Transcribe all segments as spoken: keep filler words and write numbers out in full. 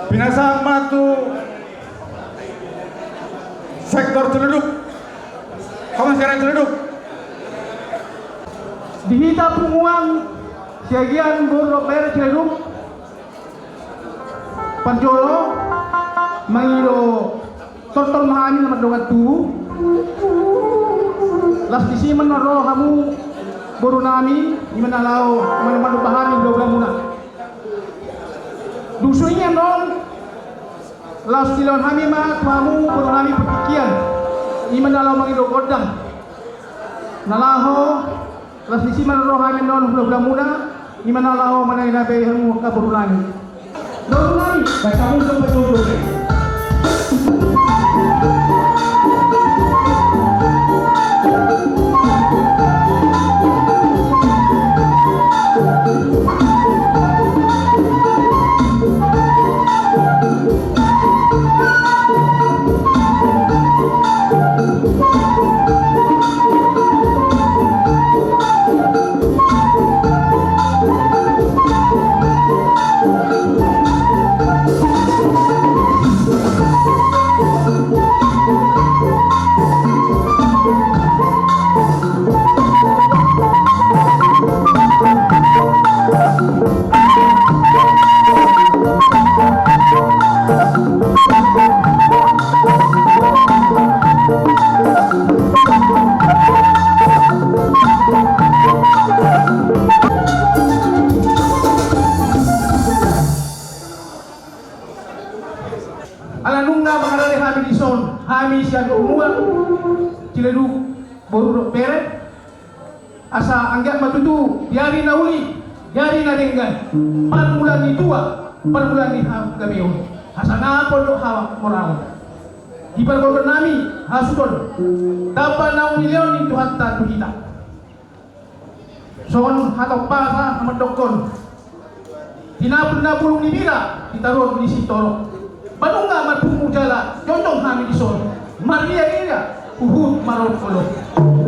Pinasahat ma tu sektor Ciledug. Hamu sektor Ciledug. Di hita punguan Siagian boru dohot bere Ciledug, parjolo mangido tortor ma hami na mardongan tubu. Las disi ma na ro hamu boru nami, i ma na laho mandomba hami hula-hulamuna. Dung so i annon, laos dilehon hami ma tu hamu boru nami partingkian, i ma na laho mangido gondang. Na laho, las disi ma na ro hami annon hula-hulamuna, i ma na laho manang ina be hamu angka boru nami. Boru nami, baen hamu jompa-jompa. Ala nunga mangarade hami dison, hami sian punguan Ciledug boru dohot bere, asa anggiat ma tutu di ari na uli, di ari na denggan, parmulaan ni tua, parmulaan ni hagabeon, hasangapon dohot hamoraon. Di pargogoi nami hasuhuton, tamba naung nilehon ni Tuhanta tu hita. Songon hata umpasa na mandokkon: Tinapul na bulung ni bira, ditaruhon ni sitorop. Ba nunga marpungu jala jongjong hami dison, marria-ria huhut marolop-olop.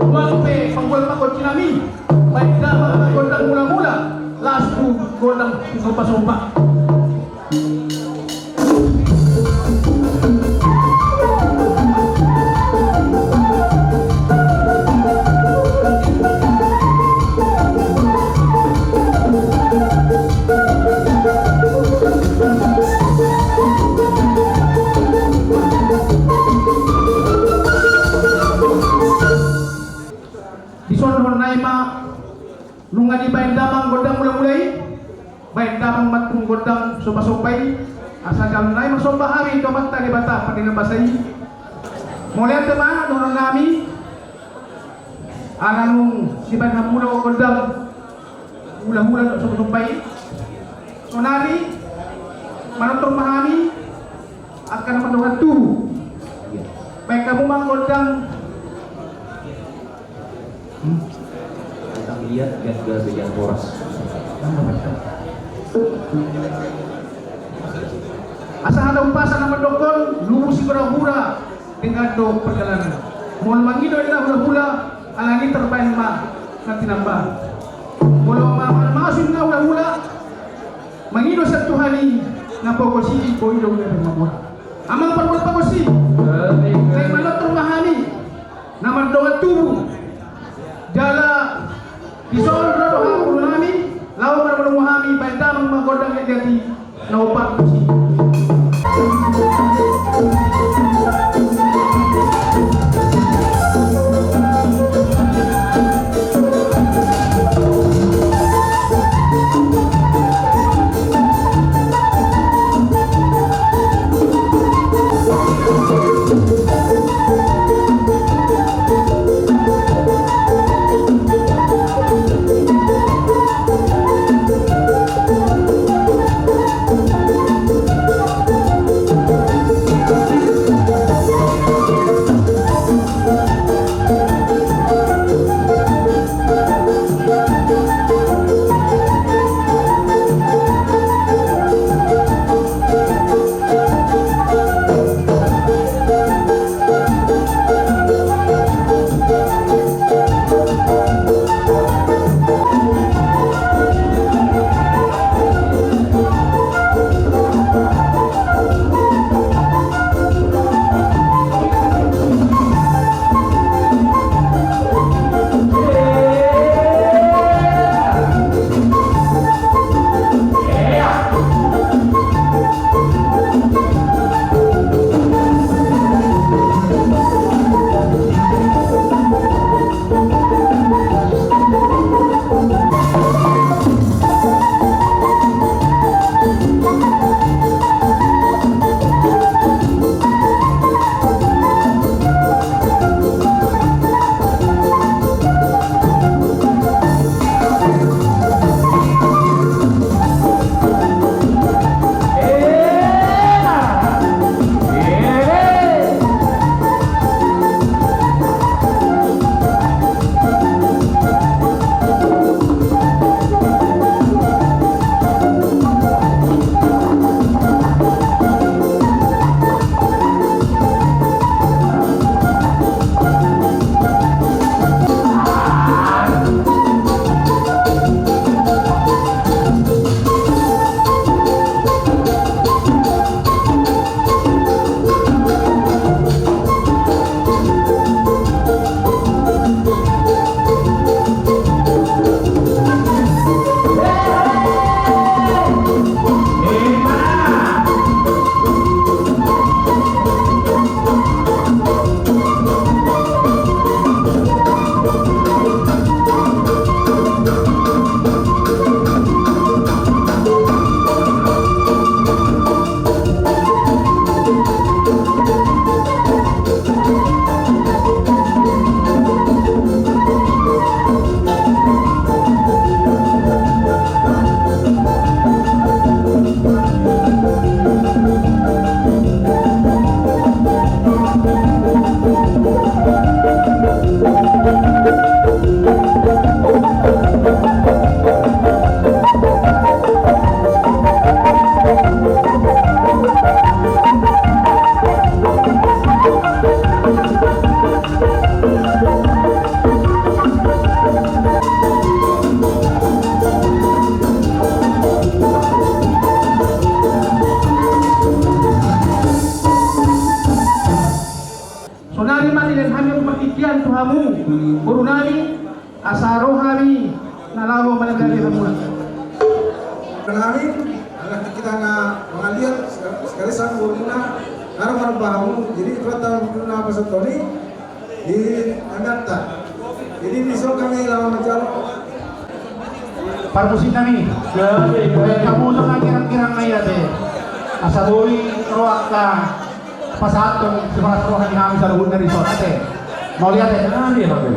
Nuaeng pe panggual panggonsi nami, baen damang gondang mula-mula, laos tu gondang somba-somba. Dison nuaeng ma, nunga dibaen damang gondang mula-mula i, baen damang ma tong gondang somba-somba i, asa jala nuaeng marsomba hami tu Amanta Debata pardenggan basa i. Mauliate ma dohonon nami, ala nunga dibaen hamu do gondang hula-hula dohot somba-somba i. Sonari manortor ma hami angka na mardongan tubu. Baen hamu ma gondang. Hmm. Tentang liat, liat gak sejan horas. Asa hata umpasa na mandokkon: Lubu sihura-hura, denggan do parjalanan. Molo mangido ninna hula-hula, alani tarbaen ma na tinambahan. Molo ma-, mamasu ninna hula-hula, mangido sian Tuhan i, na pogos i boi do gabe mamora. Amang pargual pogos i, sai manortor ma hami na mardongan tubu. Jala dison ro do hamu boru nami, laho marbonomu hami, baen damang ma gondang liat-liat i. Na opat tusi. Hamu, boru nami, asa ro hami na laho mananggapi hamu. Boru nami, ala hita na mangaliat, sekali sama boru na, na ro marbamu, jadi itu adalah boru na pasal toni, di Ananta. Jadi di soal kami laho manjalo. Parmusik nami. Jadi, eh, hamu na girang-girang na i ate. Asa boi ro angka pasahathon sipalas roha ni hami saluhutna di son ate. Mauliate. Jadi, oke.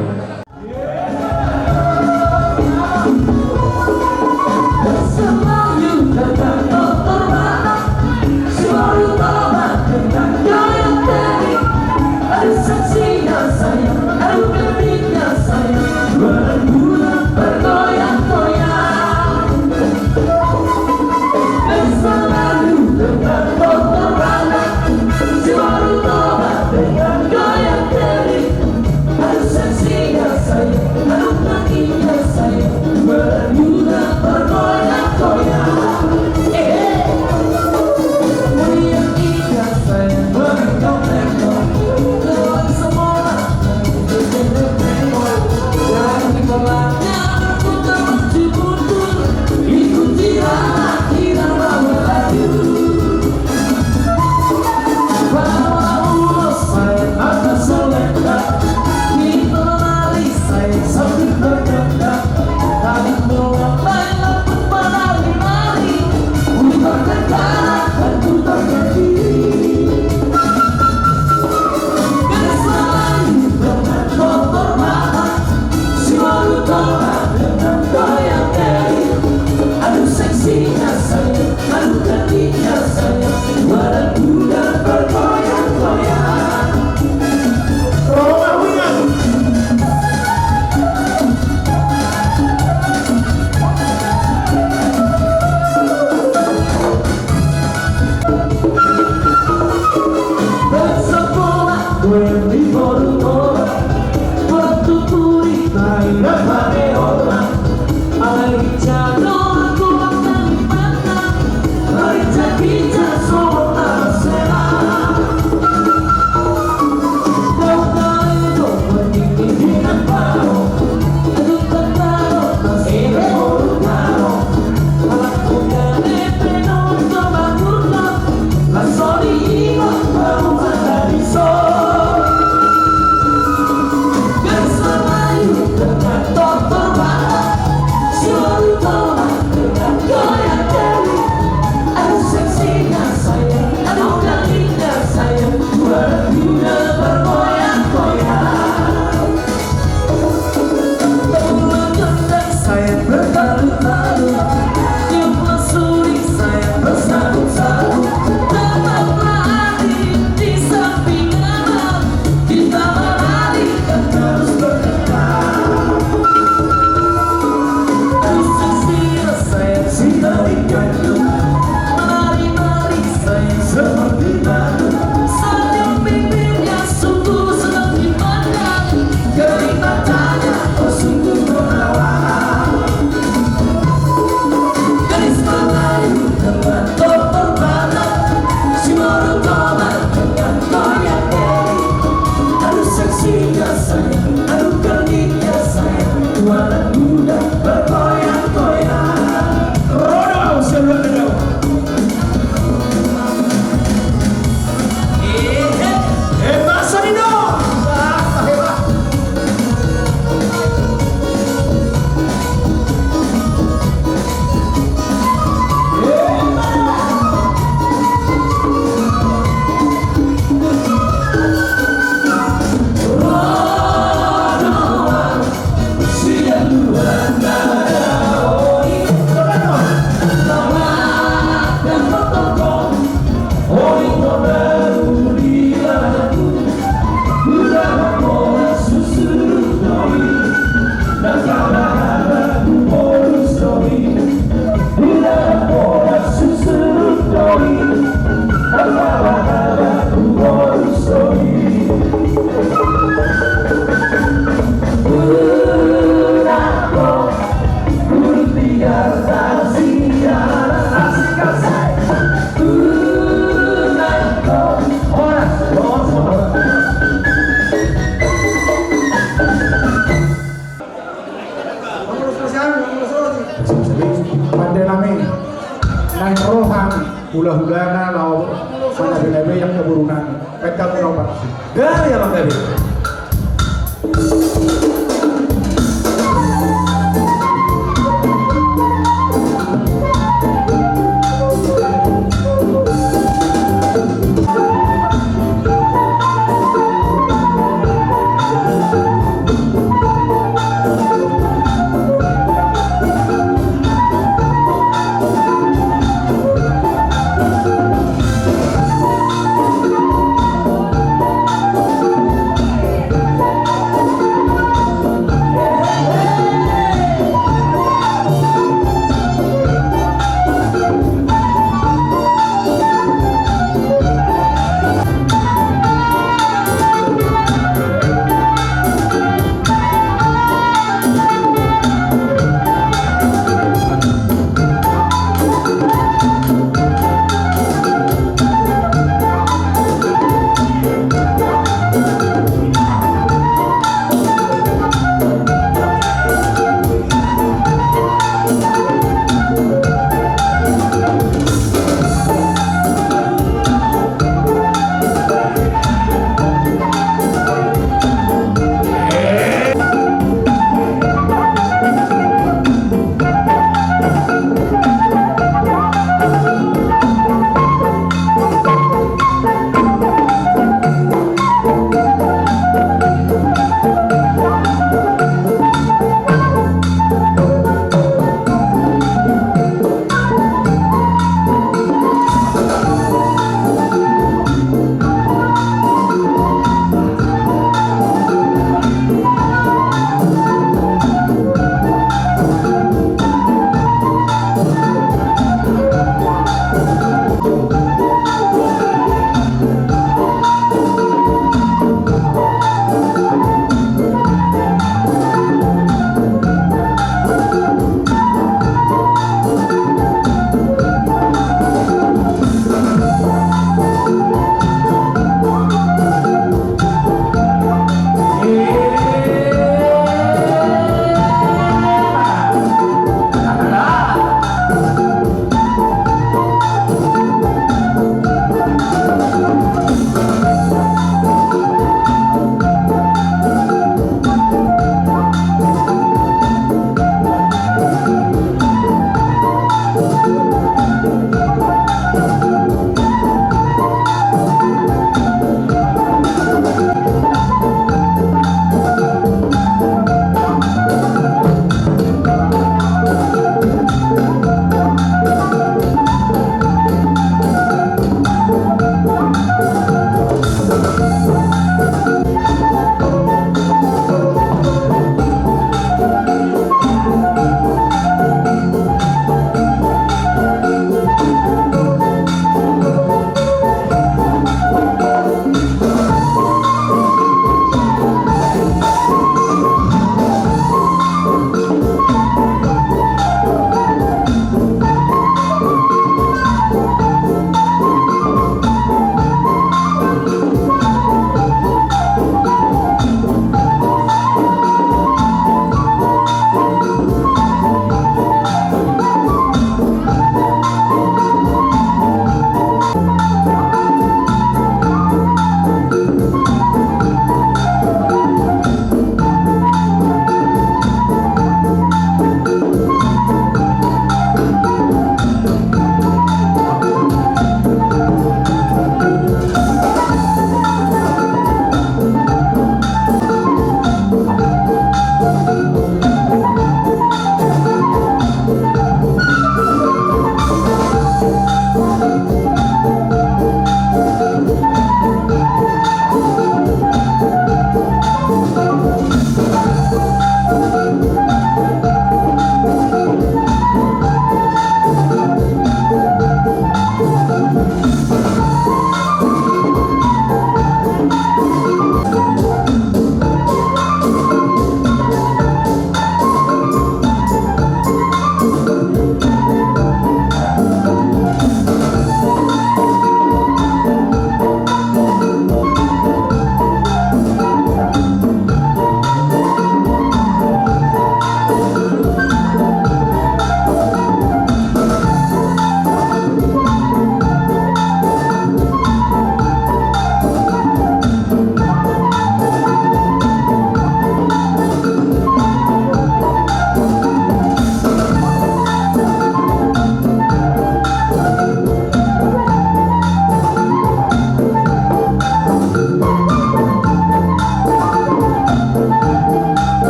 Hulahulana laho manabe-nabe angka borunami. Baen hamu na parsi. Gari amang gabe.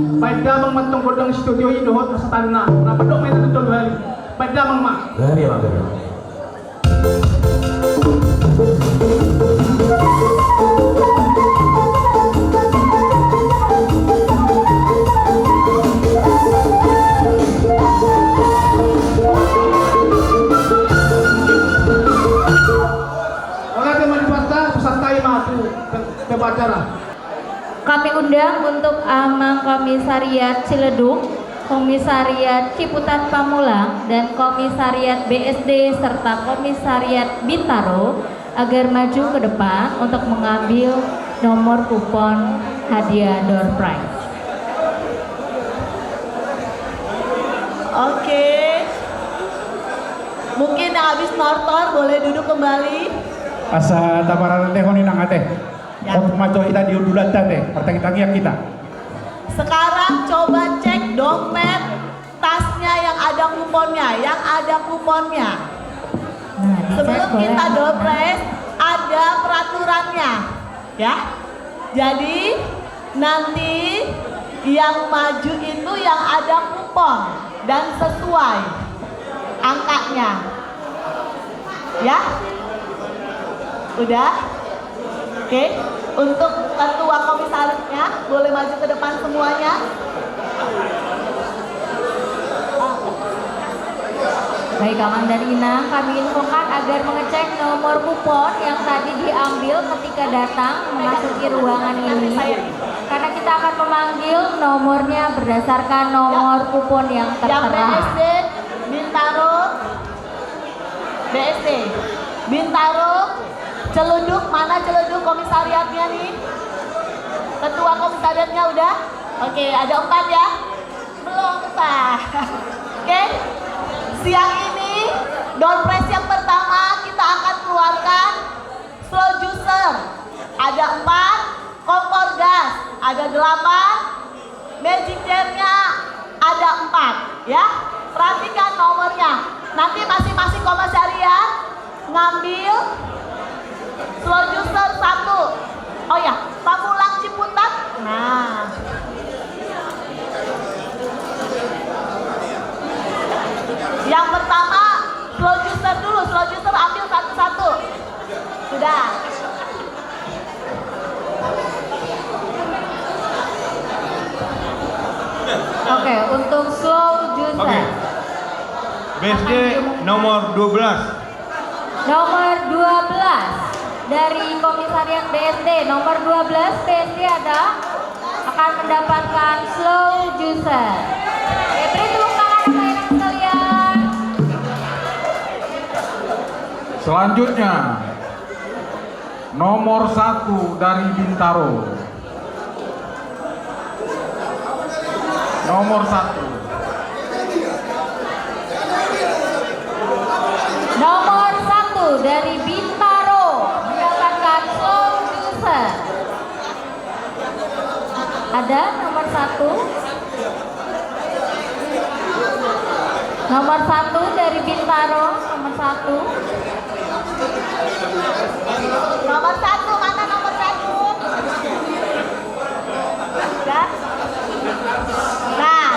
Baen damang ma tong gondang studio i dohot asa tanna. Na mandok ma i na tolu hali. Baen damang ma. Gari ma gari. Oke, teman, peserta, peserta i ma tu, ke, ke acara. Kami undang untuk Amang Komisariat Ciledug, Komisariat Ciputat Pamulang, dan Komisariat B S D serta Komisariat Bintaro agar maju ke depan untuk mengambil nomor kupon hadiah door prize. Oke. Mungkin yang habis nortor boleh duduk kembali. Asa tapararandehon inang ate. Ya. Untuk maju kita di undulanta ate, martangiang-tangiang kita. Sekarang coba cek dompet, tasnya yang ada kuponnya, yang ada kuponnya. Nah, dicek. Sebelum boleh kita door prize, ada peraturannya, ya. Jadi, nanti yang maju itu yang ada kupon dan sesuai angkanya. Ya? Udah? Oke, untuk ketua komisarisnya boleh maju ke depan semuanya. Baik, Amang dan Inang, kami infokan agar mengecek nomor kupon yang tadi diambil ketika datang memasuki ruangan ini. Karena kita akan memanggil nomornya berdasarkan nomor kupon yang tertera. Yang B S D, Bintaro, B S D, Bintaro, Ciledug, mana Ciledug komisariatnya nih? Ketua komisariatnya udah? Oke, ada empat ya? Belum, Pak. Oke, siang ini door prize yang pertama kita akan keluarkan slow juicer. Ada empat, kompor gas ada delapan, magic jar-nya ada empat, ya. Perhatikan nomornya. Nanti masing-masing komisariat ngambil slow juicer satu. Oh ya, Pamulang Ciputat. Nah. Yang pertama, slow juicer dulu, slow juicer ambil satu-satu. Sudah. Oke, untuk slow juicer. Oke. B S D nomor dua belas. Nomor dua belas dari Komisariat B S D. Nomor dua belas B S D ada akan mendapatkan slow juicer. Oke, beri tepuk tangan Bapak Ibu sekalian. Selanjutnya, nomor satu dari Bintaro. Nomor satu. Nomor satu dari Bintaro mendapatkan slow juicer. Ada nomor satu. Nomor satu dari Bintaro, nomor satu. Nomor satu, mana nomor satu? Ya? Nah.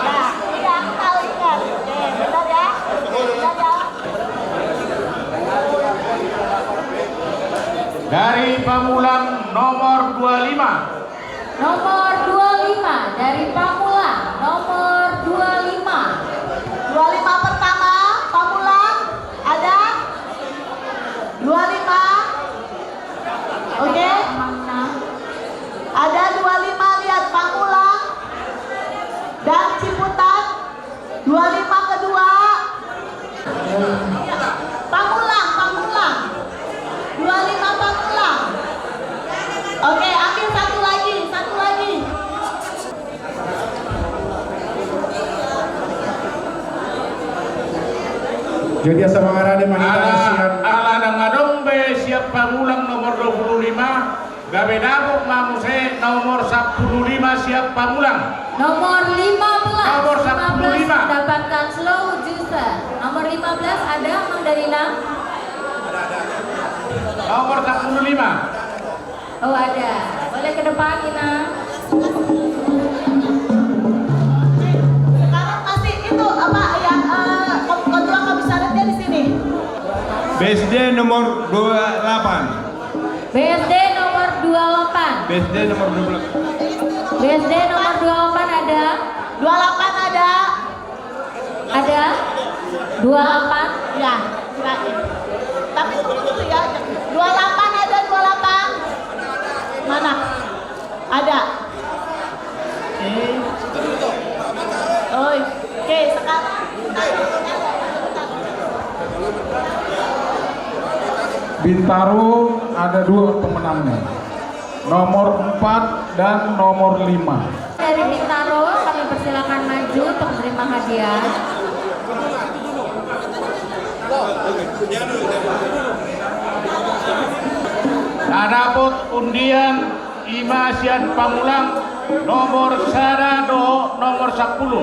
Nah, iya, aku tahu ingat. Oke, bentar ya. Bentar ya. Dari Pamulang nomor dua lima. Nomor dua lima dari Pamulang, nomor dua lima. Dua lima pertama, Pamulang, ada? Dua lima. Oke. Ada dua lima, lihat Pamulang dan Ciputat. Dua lima kedua. Pamulang, Pamulang. Dua lima Pamulang. Oke, ambil satu lagi, satu lagi. Jadi asa mangarade ma hita. Ala, sian ala ndang adong be sian Pamulang nomor dua puluh lima. Gabe dapot ma muse nomor sampulu lima sian Pamulang. Nomor lima belas. Nomor sampulu lima. Lima belas mendapatkan slow juicer. Nomor lima belas ada, Mang Dalina? Nomor sampulu lima. Oh, ada. Boleh ke depan, Inang. B S D nomor dua puluh delapan. B S D nomor dua puluh delapan. B S D nomor dua puluh delapan. B S D nomor dua puluh delapan ada? Dua puluh delapan ada? Ada? Dua puluh delapan? Ya, kirain. Tapi tunggu dulu ya. Dua puluh delapan ada, dua puluh delapan? Mana? Ada. Eh. Oi. Oke, sekarang. Bintaro ada dua pemenangnya. Nomor empat dan nomor lima. Dari Bintaro, kami persilakan maju untuk menerima hadiah. Na dapot undian i ma sian Pamulang nomor sada dohot nomor sampulu.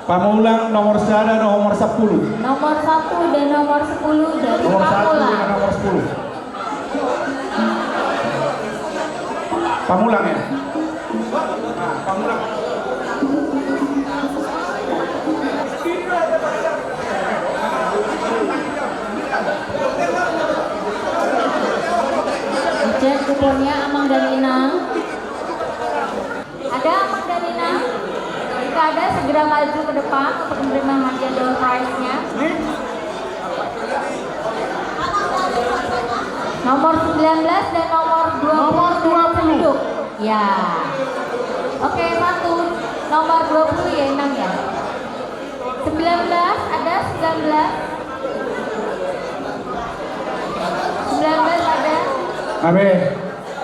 Pamulang nomor sada dohot nomor sampulu. Nomor satu dan nomor sepuluh dari Pamulang. Nomor satu dan nomor sepuluh. Pamulang ya? Nah, Pamulang. Dicek kuponnya, Amang dan Inang. Ada Amang dan Inang? Jika ada, segera maju ke depan untuk menerima hadiah door prize-nya. Nomor sembilan belas dan nomor dua puluh. Nomor dua puluh. Duduk. Ya. Oke, satu. Nomor dua puluh ya, Inang ya. Sembilan belas, ada sembilan belas? Sembilan belas ada? Abe,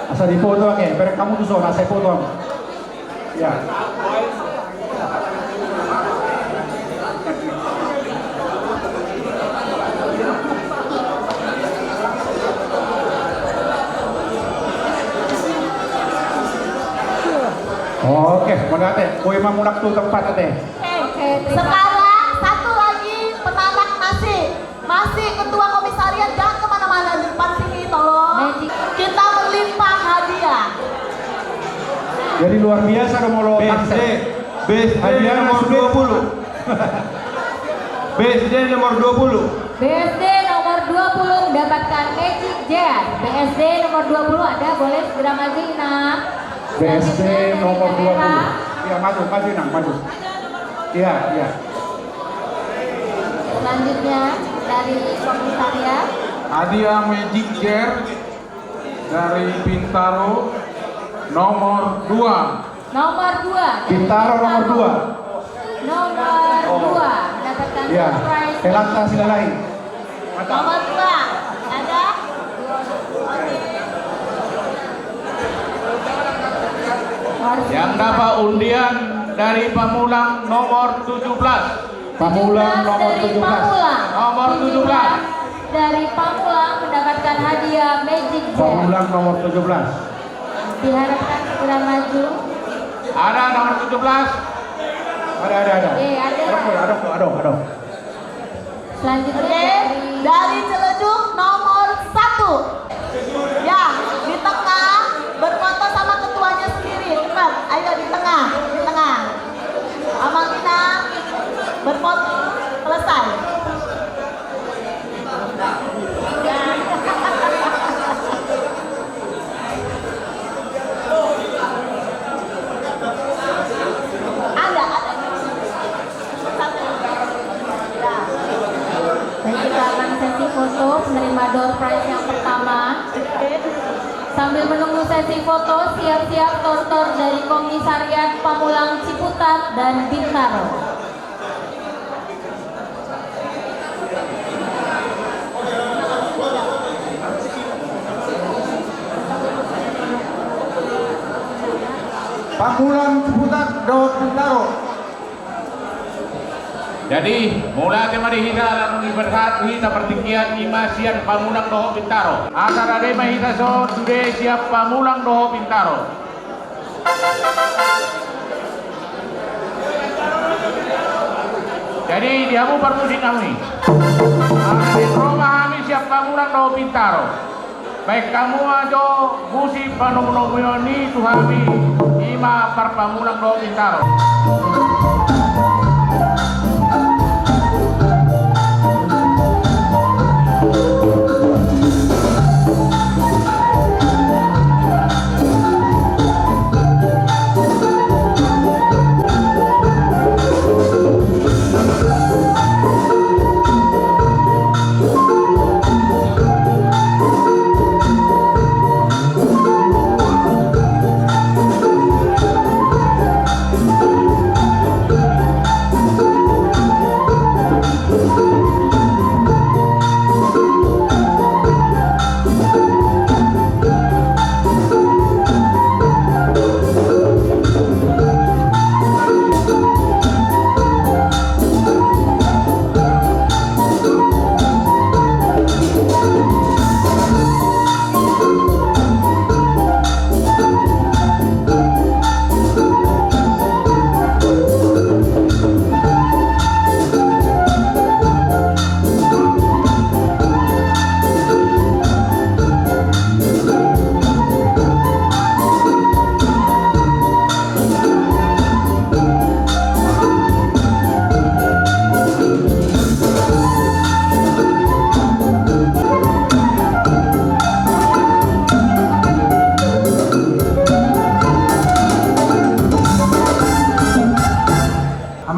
asa dipoto, oke. Bereng hamu tu son, asa dipoto. Ya. Oke, mauliate. Boi ma mulak tu tempat ate. Sekarang satu lagi penanak nasi. Masih Ketua Komisariat, jangan kemana-mana, di depan sini, tolong. Kita melimpah hadiah. Jadi luar biasa dong, molo B S D, tangsel. B S D hadiah nomor sudah dua puluh. B S D nomor dua puluh. B S D nomor dua puluh mendapatkan Magic Jar. B S D nomor dua puluh ada, boleh segera maju, Inang. B S D nomor dua puluh. Selanjutnya dari daerah. Ya, maju, maju, Inang, maju. Iya, iya. Selanjutnya dari Komisariat. Hadiah Magic Jar dari Bintaro nomor dua. Nomor dua. Bintaro nomor dua. Nomor dua mendapatkan surprise. Iya. Pelata Silalahi. Nomor dua, ada? Yang dapat undian dari Pamulang nomor tujuh belas. Pamulang nomor tujuh belas. Nomor tujuh belas. Dari Pamulang mendapatkan hadiah Magic Jar. Pamulang nomor tujuh belas. Diharapkan segera maju. Ada nomor tujuh belas. Ada, ada, ada. Eh, ada. Ada, ada, ada, ada. Selanjutnya. Oke, dari Ciledug nomor satu. Ya, di tengah, berfoto sama ketuanya sendiri. Cepat, ayo di tengah, di tengah. Amang Inang, berfoto, selesai. Ada, ada. Baik, kita akan sesi foto penerima door prize yang pertama. Sambil menunggu sesi foto, siap-siap tortor dari Komisariat Pamulang Ciputat dan Bintaro. Pamulang Ciputat dohot Bintaro. Jadi, mauliate ma di hita, lalu diberhat hita partingkian i ma sian Pamulang dohot Bintaro. Asa rade ma hita so sude sian Pamulang dohot Bintaro. Jadi, di hamu parmusik nami. Asa di rumah hami sian Pamulang dohot Bintaro. Baen hamu ma jo musik panomunomuon i tu hami, i ma Parpamulang dohot Bintaro.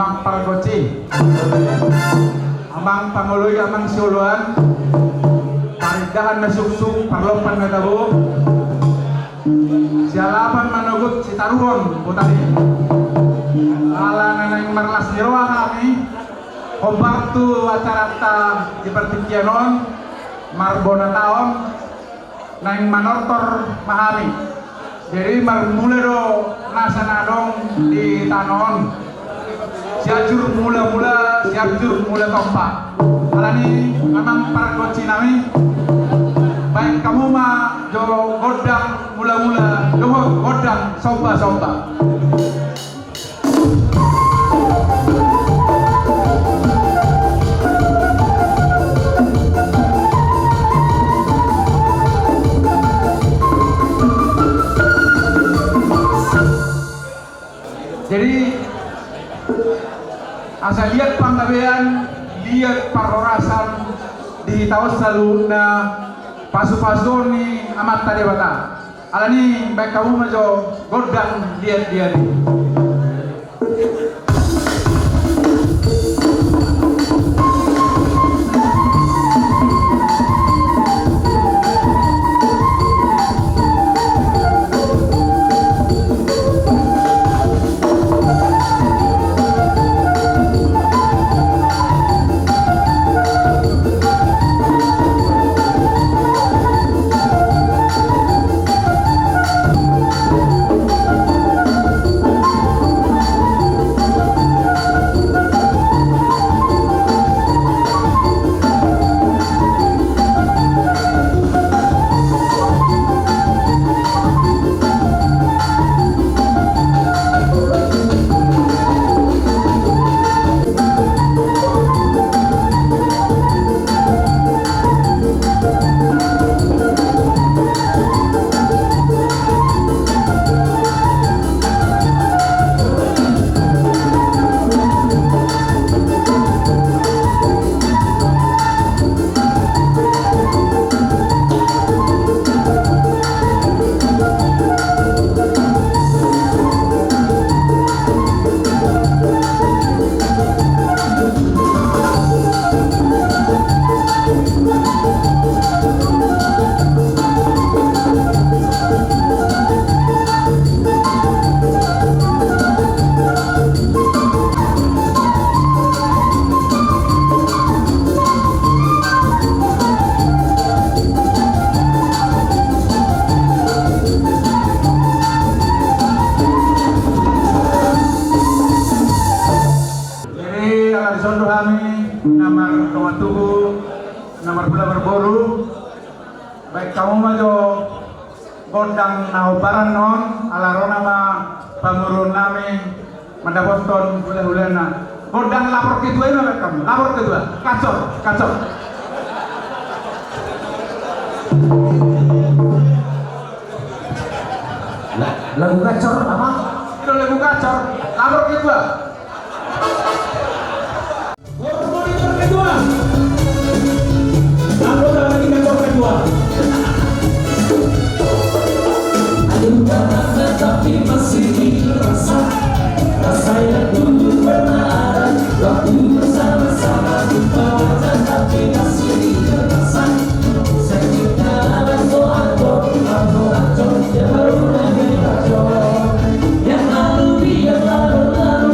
Amang pargonsi, amang pangoloi, amang sioloan, parindahan na suksuk, parlompan na tabo, sialapan manogot sitaruhon, botari. Ala na naeng marlas ni roha hami, hombar tu acaranta di partingkian on, marbona taon, naeng manortor ma hami. Jadi marmula do nasa na adong di tano on. Sianjur mula-mula, Sianjur mula tompa. Alani amang pargonsi nami, baen hamu ma jo gondang mula-mula dohot gondang somba-somba. Jadi, asa liat panggabean, liat parhorasan di hita on saluhutna, pasu-pasu ni Amanta Debata. Alani baen hamu ma jo gondang liat-liat i. Jadi, ala dison do hami na martonga tubu, na marboru, baen hamu ma jo gondang na hombaran on, ala ro nama pamoruon nami mandapothon hula-hulana. Gondang lapor ketua i ma baen hamu, lapor ketua. Kacor, kacor. La-, lagu kacor apa? Itu lagu kacor. Lapor ketua. Monitor ketua. Anggota lagi kantor ketua. Ada luka tapi masih terasa. Rasa yang dulu pernah ada. Waktu bersama-sama lupa wajah tapi masih terasa. Sakitnya rasa aku, aku racun, dia baru lagi racun. Yang lalu biar lalu-lalu.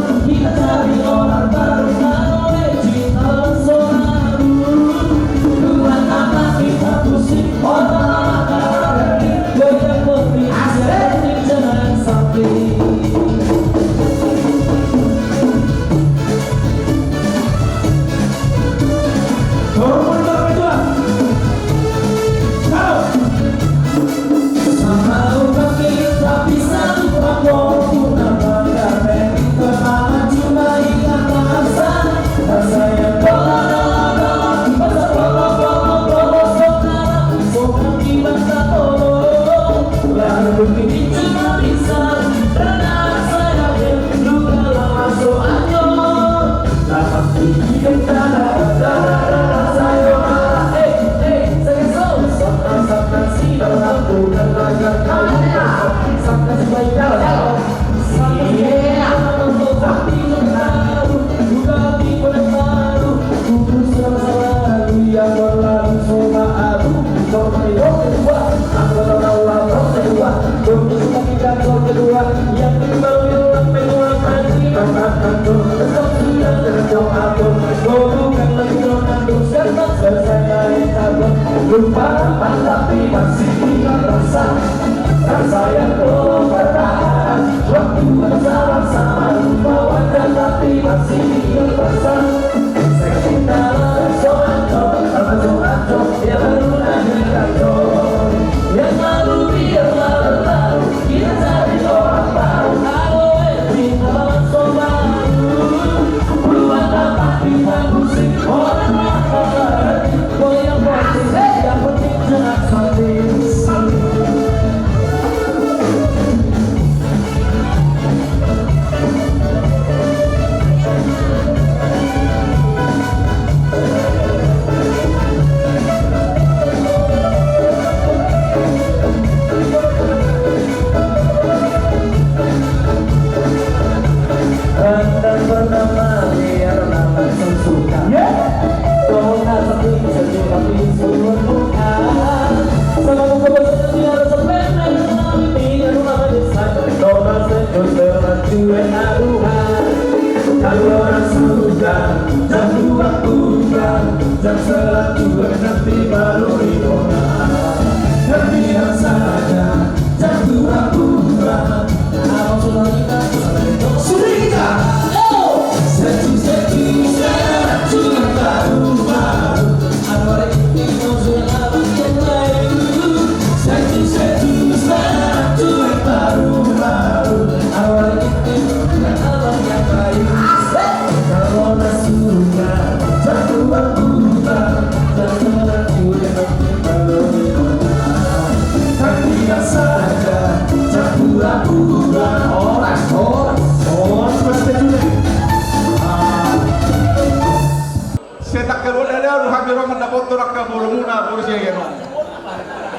Sai tanggal ualu do hami ro mandapothon angka borumuna, boru Siagian on.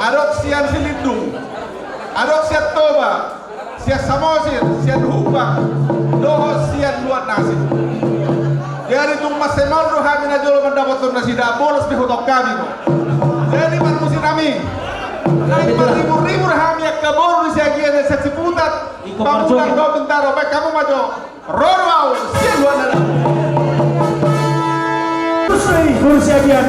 Adong sian Silindung, adong sian Toba, sian Samosir, sian Humbang, dohot sian Luat Nasir. Jadi tung mansai maol do hami na jolo mandapothon nasida, bolos pe huhut hami do. Jadi parmusiknami, naeng maribur-ribur hami angka boru ni Siagian sian Ciputat, Pamungka dohot Bintaro, baen hamu ma jo. Ro do ahu, Siagian na dao. Terus nih, boru Siagian.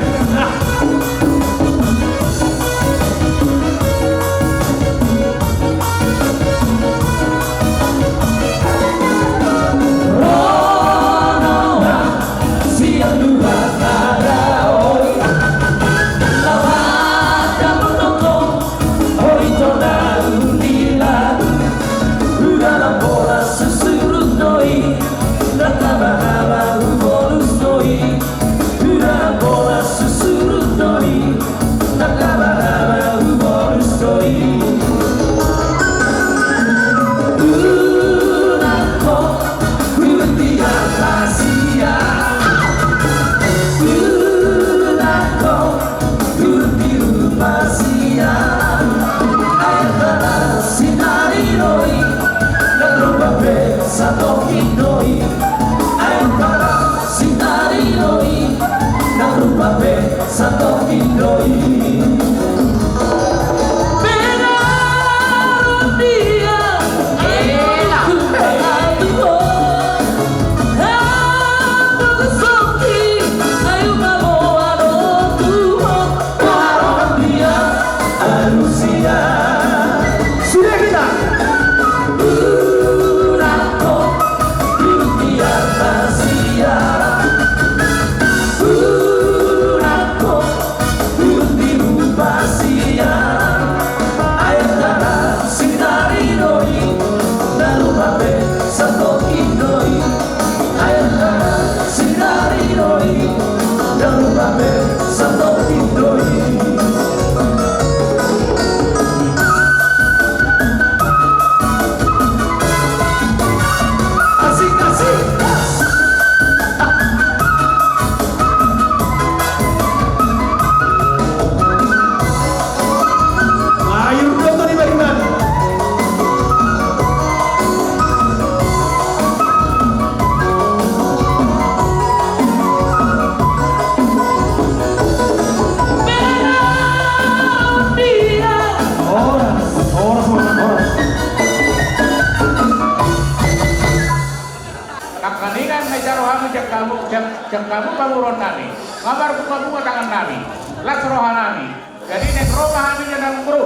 Nangkaningan na jalo hami jangkamu, jang-, jangkamu pamoruon nami, nga marbunga-bunga tangan nami, las roha nami. Jadi naeng ro ma hami jala nanggo ro,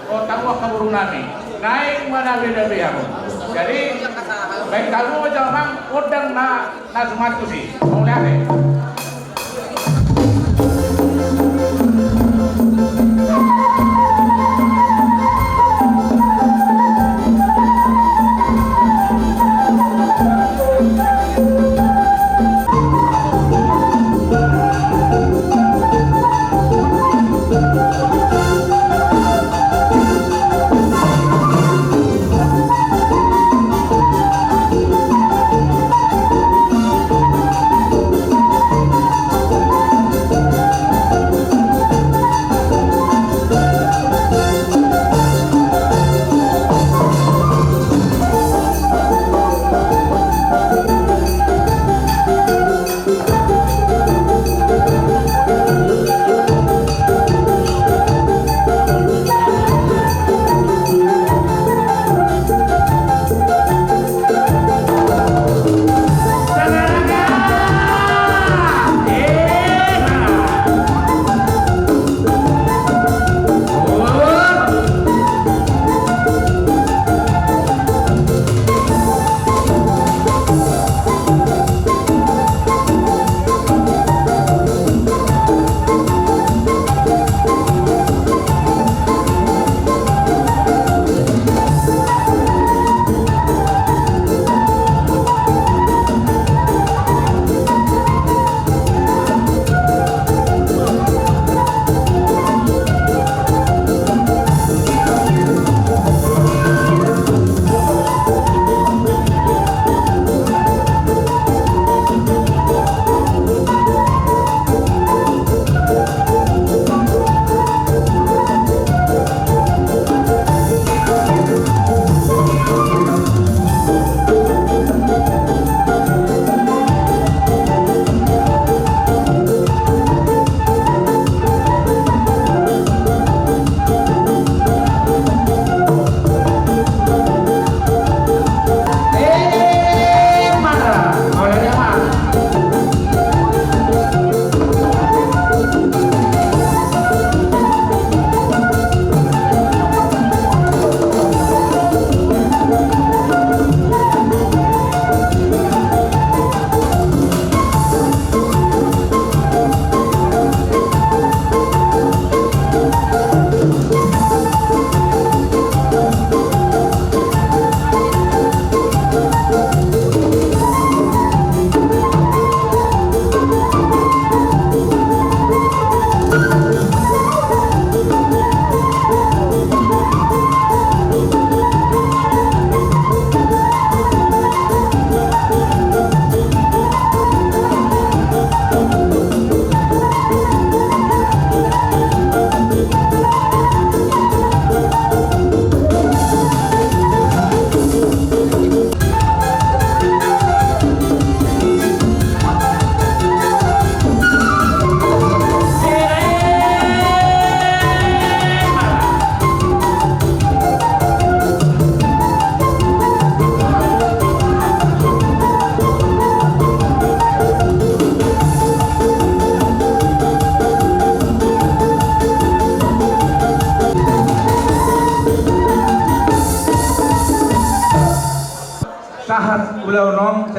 ro tamu angka boru nami, naeng ma na beda be hamu. Jadi baen hamu ma jala mang gondang na, na suman tusi. Mauliate.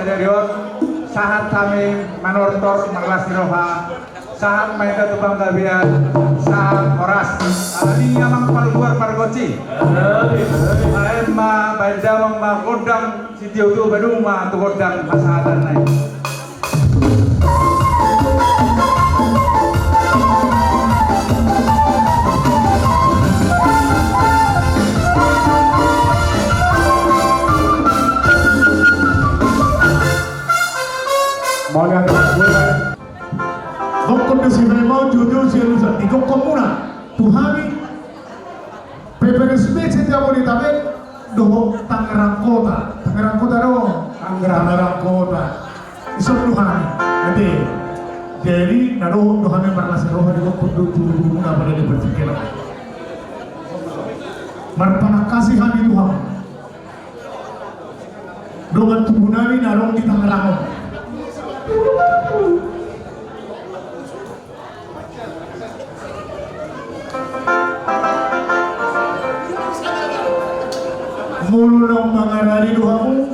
Jadi on, sahat hami manortor marlas ni roha, sahat ma hita tu panggabean, sahat horas. Alani i amang Palubuar Pargonsi. Baen ma, baen damang ma gondang, sitiotio baen ma tu gondang pasahatanna i. Mauliate. Dokkon do sibaen ma on, jujur sialusan, didokkon muna tu hami. P P R S B se-Jabodetabek dohot Tangerang Kota. Tangerang Kota do? Tangerang. Tangerang Kota. Ison do hami. Ate. Jadi na dohot do hami marlas ni roha, didokkon do tu hurumuna pada di partingkian. Marpanangkasi hami tu hamu dongan tubunami na adong di Tangerang on. Molo naung mangarade do hamu,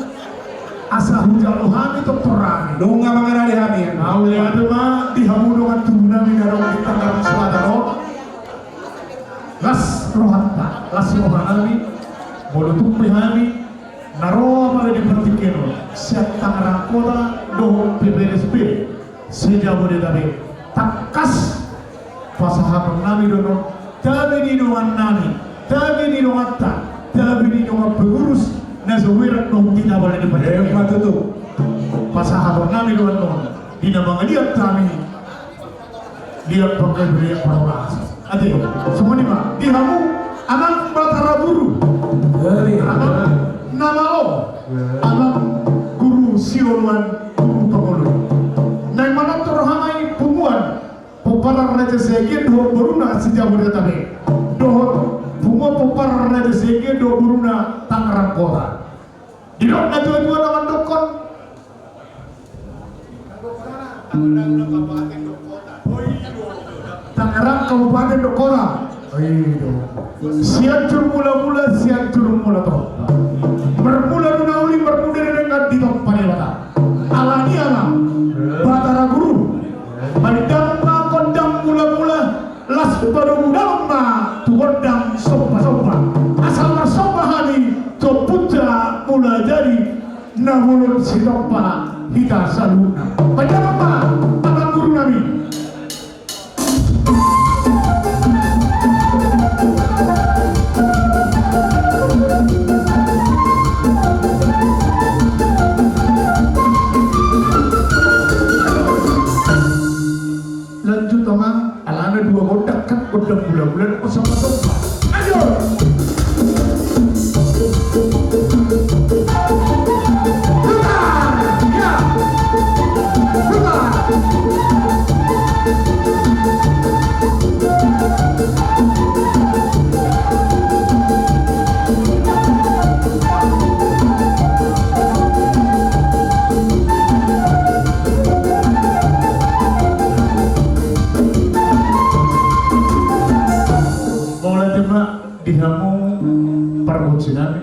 asa hujalo hami tortornami. Nunga mangarade hami. Mauliate ma di hamu dongan tubunami na adong di Tangerang Selatan on. Las rohanta, las rohanami, molo tung pe hami na ro pada di partingkian on, sian Tangerang Kota dohot P P R S B se-Jabodetabek. Tangkas pasahatonnami do on, tabi ni dongannami, tabi ni donganta, tabi ni dongan pengurus na so berang dohot hita pada di partingkian. Emma tutu. Pasahatonnami do on, di na mangaliat hami liat panggabean parhorasan. Ate, songon i ma di hamu amang Batara Guru. Amang na malo, amang guru sioluan, guru pangoloi. Naeng manortor hami punguan pomparan Raja Siagian dohot boruna se-Jabodetabek, dohot punguan pomparan Raja Siagian dohot boruna Tangerang Kota. Didok na tuatua na mandokkon, Tangerang kabupaten dohot kota. Sianjur mulamula, Sianjur mula tompa. Marmula do na uli, marmula do na denggan, ditompa Debata. Alani i amang Batara Guru, baen damang ma gondang mulamula, laos padomu damang ma tu gondang sombasomba. Asa marsomba hami tu Ompunta Mulajadi, na bolon sitompa hita saluhutna. Baen damang ma, amang gurunami. Lanjut amang, alana dua gondang kan, gondang mulamula dohot sombasomba. Ayo. Putar. Ya. Putar. Mauliate ma di hamu pargonsinami.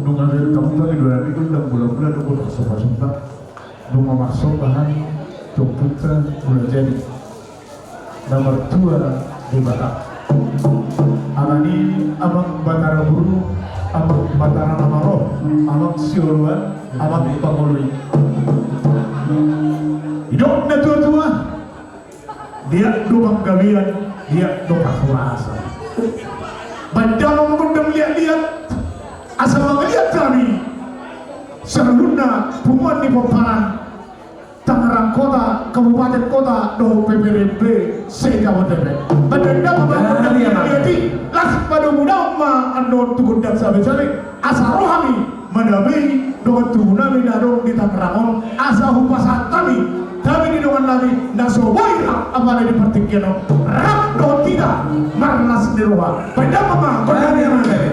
Nunga bereng hamu pagi dua nami gondang mulamula dohot sombasomba. Nunga marsomba hami tu Ompunta Mulajadi, na martua Debata. Alani i amang Batara Guru, amang Batara na malo, amang sioluan, amang pangoloi. Didok na tuatua, liat do panggabean, liat do parhorasan. Baen damang gondang liatliat, asa mangaliat hami saluhutna punguan ni pomparan Tangerang Kota, Kabupaten Kota dohot P P R S B se-Jabodetabek. Baen damang ma gondang liatliat i, laos padomu damang ma annon tu gondang sabesabe, asa ro hami mandamei dongan tubunami na adong di Tangerang on, asa hupasahat hami tabi ni dongannami na so boi rap apala di partingkian on, rap dohot hita marlas ni roha. Baen damang ma gondang liatliat i.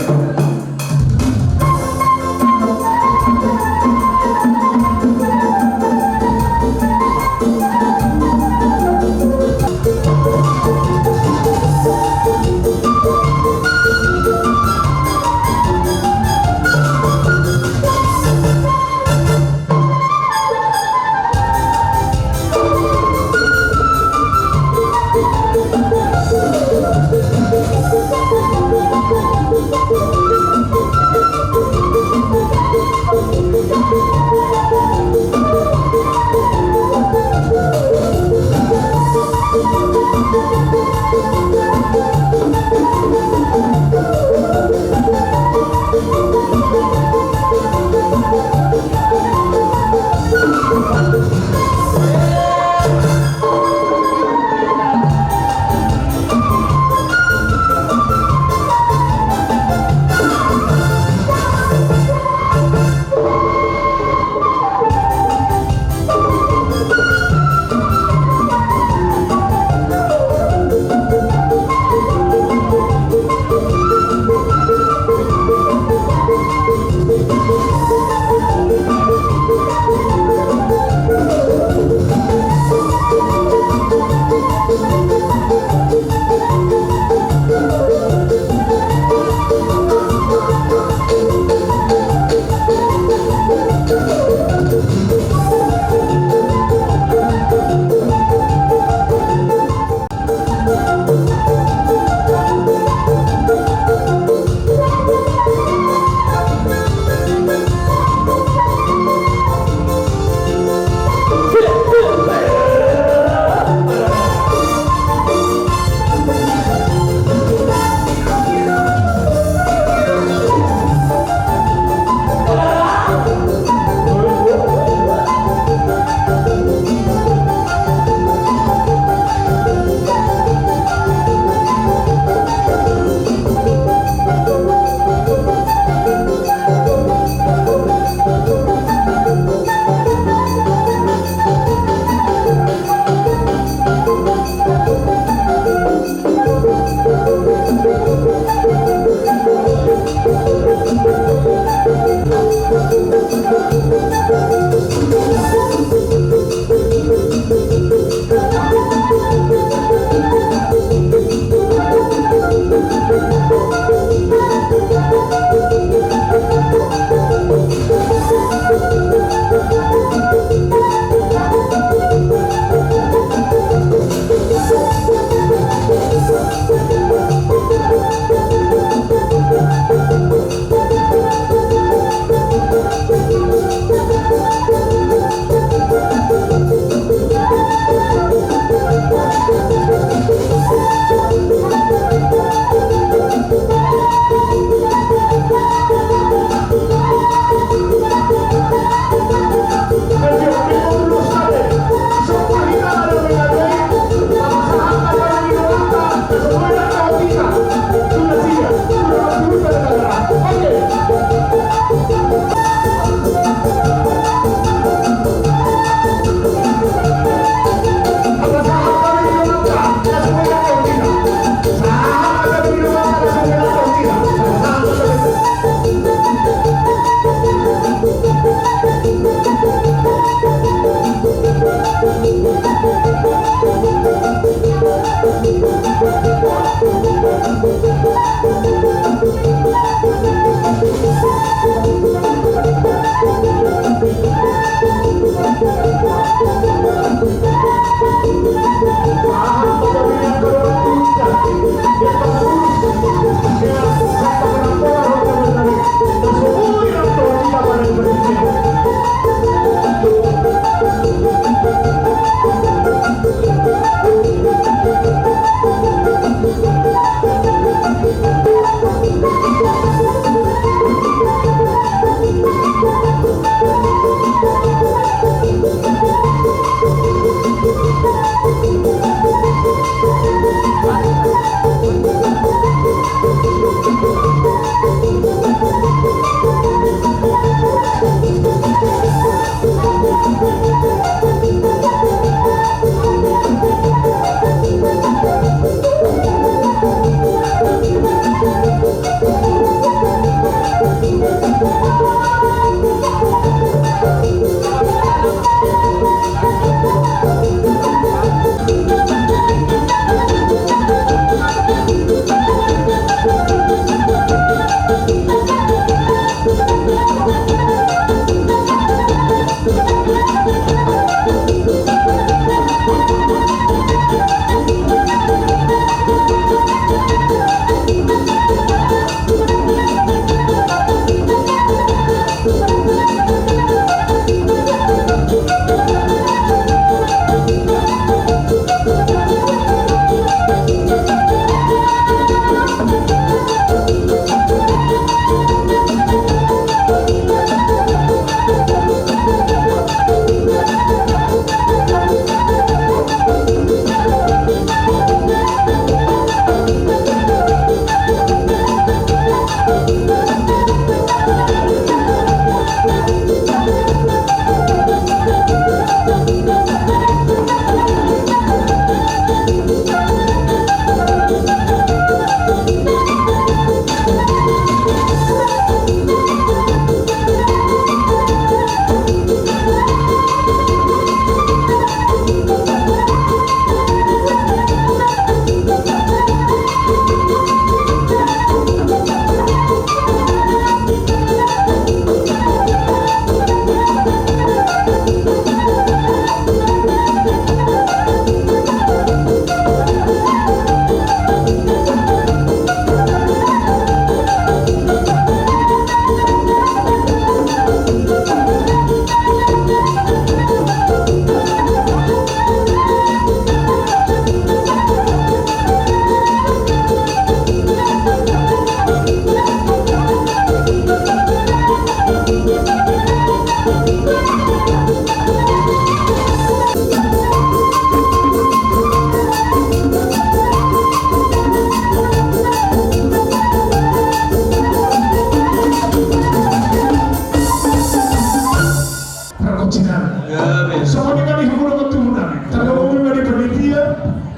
Songon i ma di hamu dohot tubu nami. Tarlumobi ma di panitia,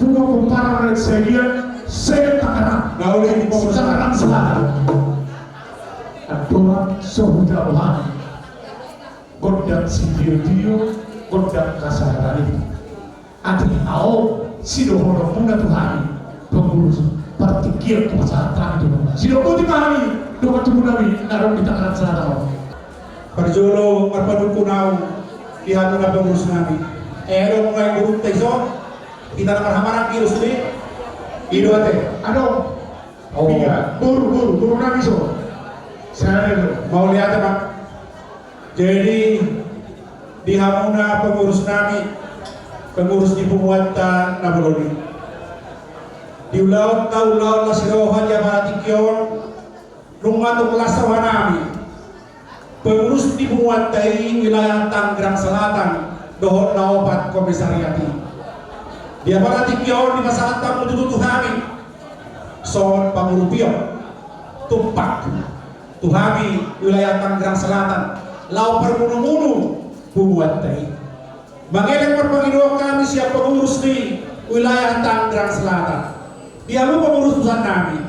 punguan pomparan rakyat Siagian se-Tangerang. Tangerang Selatan. Andorang so hudok hami gondang sitiotio, gondang kasaharan i. Atik ahu sidohononmuna tu hami pengurus partingkian tu pasahat hami tu hami. Sidok boti ma hami dohot tubu nami na adong di Tangerang Selatan on. Parjolo marpanungkun ahu di hamuna pengurus nami. Eh, adong nunga borunta i son? Hita na marhahamaranggi do sude. I do ate. Adong. Oh. Iya, boru, boru, boru nami son. Sada do. Mauliate ma. Jadi di hamuna pengurus nami, pengurus ni punguanta na bolon i, di ulaonta, ulaon las ni roha di apala tingki on, nunga tung las roha nami pengurus ni punguanta i wilayah Tangerang Selatan dohot na opat komisariat i. Di apala tingki on dipasahat hamu tutu tu hami songon pangurupion tumpak tu hami wilayah Tangerang Selatan laho parmunumunu punguanta i. Mangelek marpangidoan hami sian pengurus ni wilayah Tangerang Selatan, di hamu pengurus pusat nami,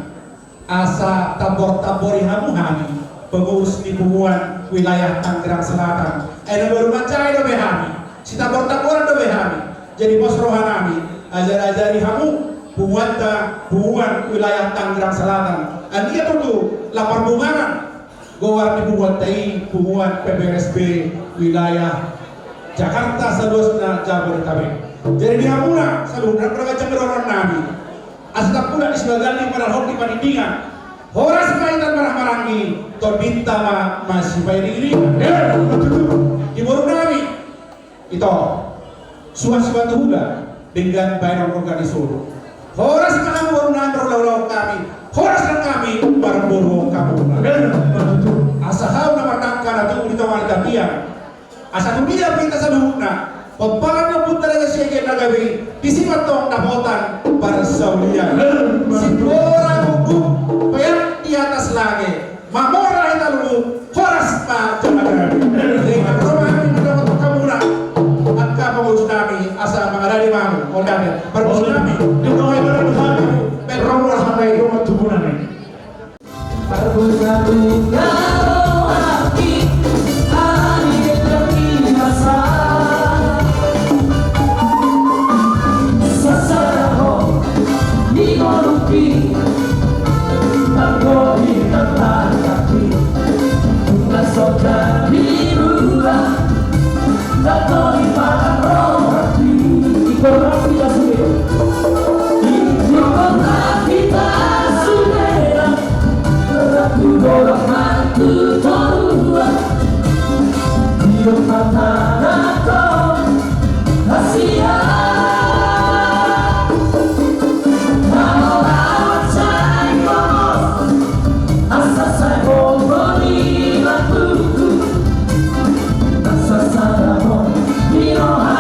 asa tambor-tambori hamu hami pengurus ni punguan wilayah Tangerang Selatan. Ai na baru manjai dope hami, sitambor-tamboran dope hami. Jadi pos roha nami, ajari-ajari hamu punguanta, punguan wilayah Tangerang Selatan. Anggiat tutu lam parbungaran goar ni punguanta i, punguan P P R S B wilayah Jakarta saluasna, Jabodetabek. Jadi di hamuna saluhutna, anggo na ganjang dohonon nami, asa tampudak di sibagaan ni parahon di panindingan, horas ma hita marhahamaranggi, tondinta ma masipairing-iringan. Di boru nami, ito, suan sibatu huda denggan baenon roha ni solu. Horas ma hamu boru nami, marulaon hami, horas ma hami marboru hamu. Asa hau na mardangka na tubu di tonga ni tapian, asa tu dia pe hita saluhutna, pomparan ni ompunta Raja Siagian na gabe i, disi ma antong dapotan parsaulian. Simbora gugum peak di atas lange, mamora hita luhut, horas ma jala gabe. Jadi na ro ma hami mandapothon hamuna angka pengurus nami, asa mangalani ma hamu. Olo, ate. Pengurus nami, di tonga i ma hamu. Pengurus nami, tonga tubu nami. Parbungabunga rohangki, ari denggan i masa. Sasarahon ni ngolungki, tanggomi tantanganki, unang so jadi rua. Ingkon hita sude, ingkon hita sude, ratu dolok mantu toruan. Di hita na tong hasian. Asa sai hohom ni rohangku, asa sai hohom ni roha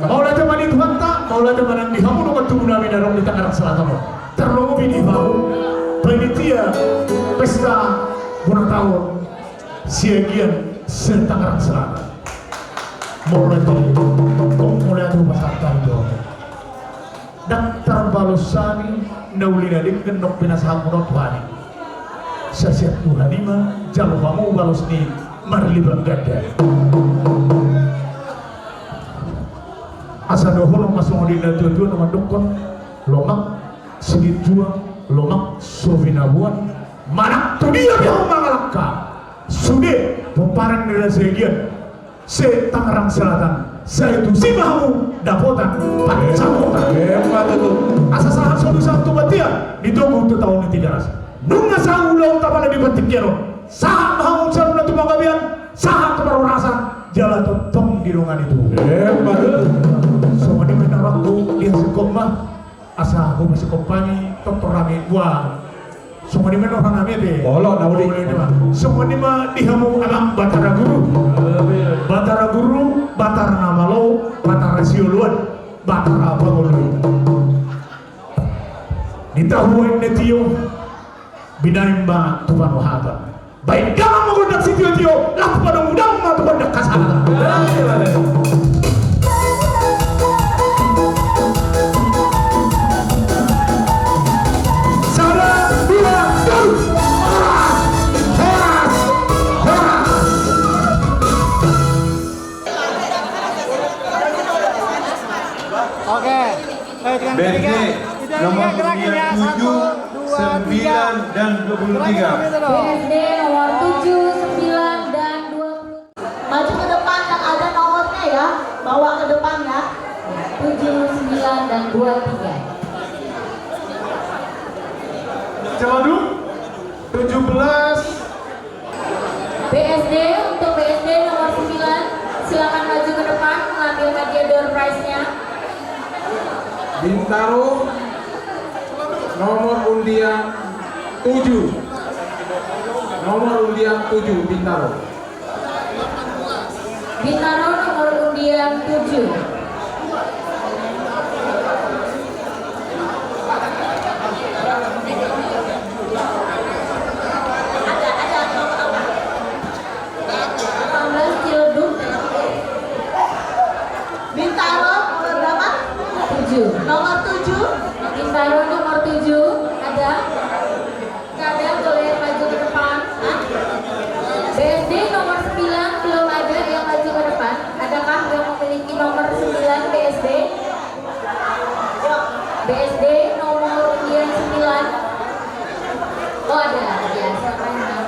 Mauliate ma di Tuhanta, mauliate ma nang di hamu dongan tubu nami na adong di Tangerang Selatan on. Tarlumobi di hamu panitia pesta bona taon Siagian se-Tangerang Selatan. Mauliate, mauliate ma pasahat hami tu hamu. Ndang tarbalos hami na uli na denggan nang pinasahatmuna tu hami. Sai sian Tuhan i ma jalo hamu balos ni marlibang ganda. Asa dohonon ma songon i na tuatua na mandokkon, lomak silinjuang, lomak so binaboan, manang tu dia pe hamu mangalangka, sude pomparan ni raja Siagian se-Tangerang Selatan, sai tusi ma hamu dapotan pansamotan. Emma tutu. Asa sahat so tu sahat tu bontean, di togu tu taon ni Tigaras. Nunga sahat ulaonta pala di partingkian on, sahat ma hamu jalo na tu panggabean, sahat tu parhorasan, jala tongtong didongani Tuhan. Emma tutu. Songon i ma na rohangku, dihasilhon ma. Asa hupasikop hami tortor hami, wah. Songon i ma na rohanami ate. Olo, na uli. Songon i ma di hamu amang Batara Guru. Batara Guru, Batara na malo, Batara sioloan, Batara pangoloi. Di tahu ende tio, binaen ma tu panuhatan. Baen damang ma gondang sitiotio, laos padomu damang ma tu gondang hasahatan. Sada, dua, tolu. Horas, horas, horas. Oke. Eh, dengan B S D tiga. Nomor undian tujuh, sembilan, dan dua puluh tiga. B S D nomor tujuh, sembilan, dan dua puluh. Maju ke depan yang ada nomornya ya, bawa ke depan ya. Tujuh, sembilan, dan dua tiga. Cemadu, tujuh belas. B S D, untuk B S D nomor sembilan, silakan maju ke depan mengambil hadiah door prize-nya. Bintaro, nomor undian tujuh. Nomor undian tujuh, Bintaro. Bintaro nomor undian tujuh. Delapan belas Ciledug. Bintaro nomor berapa? Tujuh. Nomor tujuh. Bintaro nomor tujuh. Ada? Ada, boleh maju ke depan. Hah? B S D nomor sembilan belum ada yang maju ke depan. Adakah yang memiliki nomor sembilan B S D? B S D nomor undian sembilan. Oh, ada. Ya, silakan, Bang.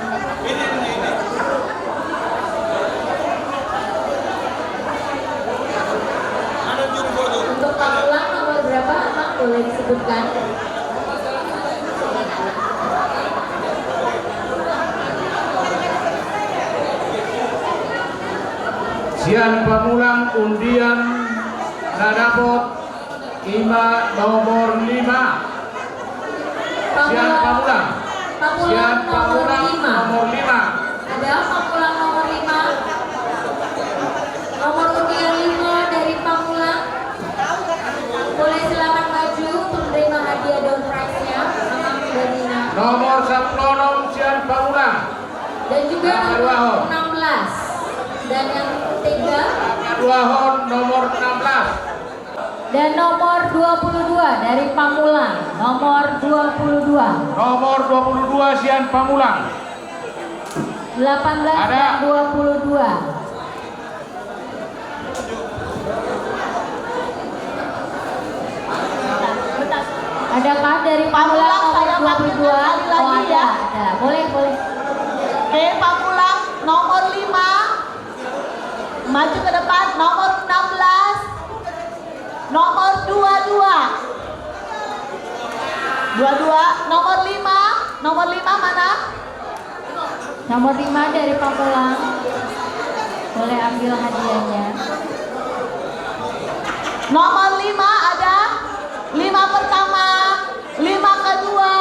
Untuk pamulang nomor berapa, Bang? Boleh disebutkan? Sian pamulang undian na dapot ima nomor lima. Sian pamulang. Pamulang. Sian pamulang nomor lima. Nomor lima. Ada pamulang nomor lima? Nomor undian lima dari pamulang, Mohon nomor enam belas. Dan nomor dua puluh dua dari Pamulang, nomor dua puluh dua. Nomor dua puluh dua sian Pamulang. Delapan belas dan dua puluh dua. Adakah dari Pamulang nomor dua puluh dua? Oh, ada, ada. Boleh, boleh. Oke, Pamulang nomor lima. Maju ke depan, nomor enam belas. Nomor dua dua. Dua dua, nomor lima. Nomor lima mana? Nomor lima dari Pamulang. Boleh ambil hadiahnya. Nomor lima ada. Lima pertama, lima kedua,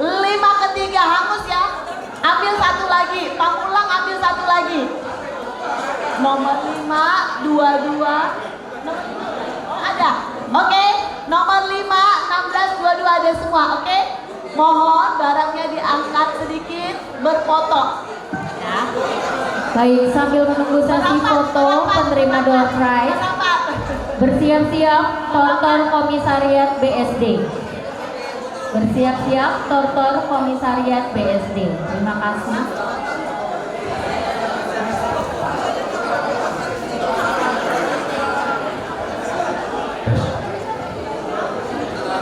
lima ketiga. Hangus ya. Ambil satu lagi. Pamulang ambil satu lagi. Nomor lima, dua dua. Oh, ada. Oke, nomor lima, enam belas, dua dua ada semua, oke? Mohon barangnya diangkat sedikit, berfoto. Ya. Baik, sambil menunggu sesi foto penerima door prize, bersiap-siap Tortor Komisariat B S D. Bersiap-siap, Tortor Komisariat B S D. Terima kasih.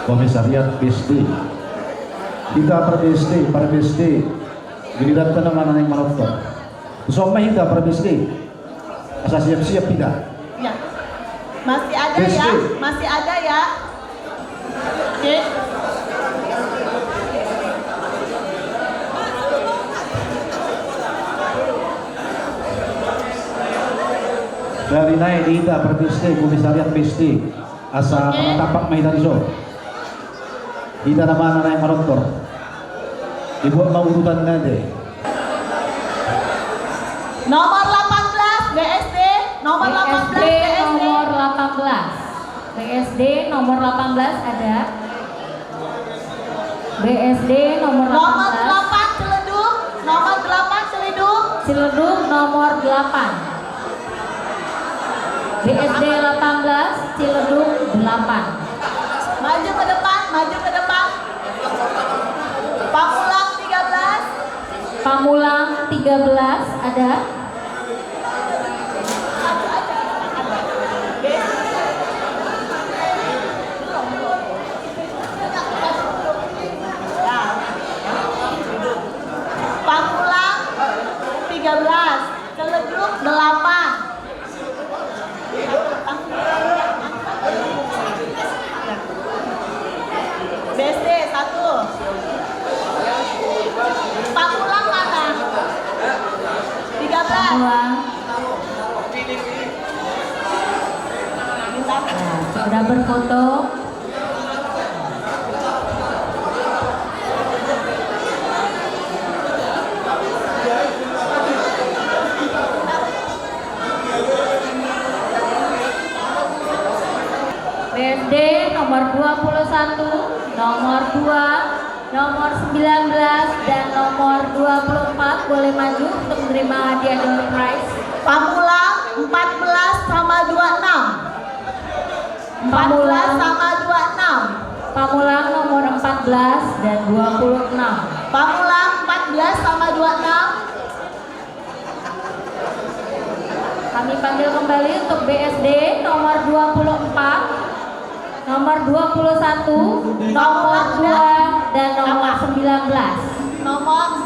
Komisariat B S D. Hita par B S D, par B S D. Giliran ta nama na naeng manortor. Songon i ma hita par B S D. Asa siap-siap hita. Ya. Masih ada ya, masih ada ya. Oke. Dari nai di hita par B S D, Komisariat B S D. Asa martapak ma hita dison. Hita nama na naeng manortor. Dibuat ma urutanna disi. Nomor delapan belas, B S D. Nomor delapan belas, B S D. Nomor delapan belas. B S D nomor delapan belas ada. B S D nomor delapan belas. Nomor delapan, Ciledug. Nomor delapan, Ciledug. Ciledug nomor delapan. B S D delapan belas, Ciledug delapan. Maju ke depan, maju ke depan. Pamulang tiga belas. Pamulang tiga belas ada. Pamulang tiga belas. Ciledug delapan. B S D satu. Pamulang mana? Tiga belas. Pamulang. Nah, sudah berfoto. B S D nomor dua puluh satu, nomor dua, nomor sembilan belas, dan nomor dua puluh empat boleh maju untuk menerima hadiah door prize. Pamulang empat belas sama dua enam. Empat belas sama dua enam. Pamulang nomor empat belas dan dua puluh enam. Pamulang empat belas sama dua enam. Kami panggil kembali untuk B S D nomor dua puluh empat, nomor dua puluh satu, nomor dua, dan nomor sembilan belas. Nomor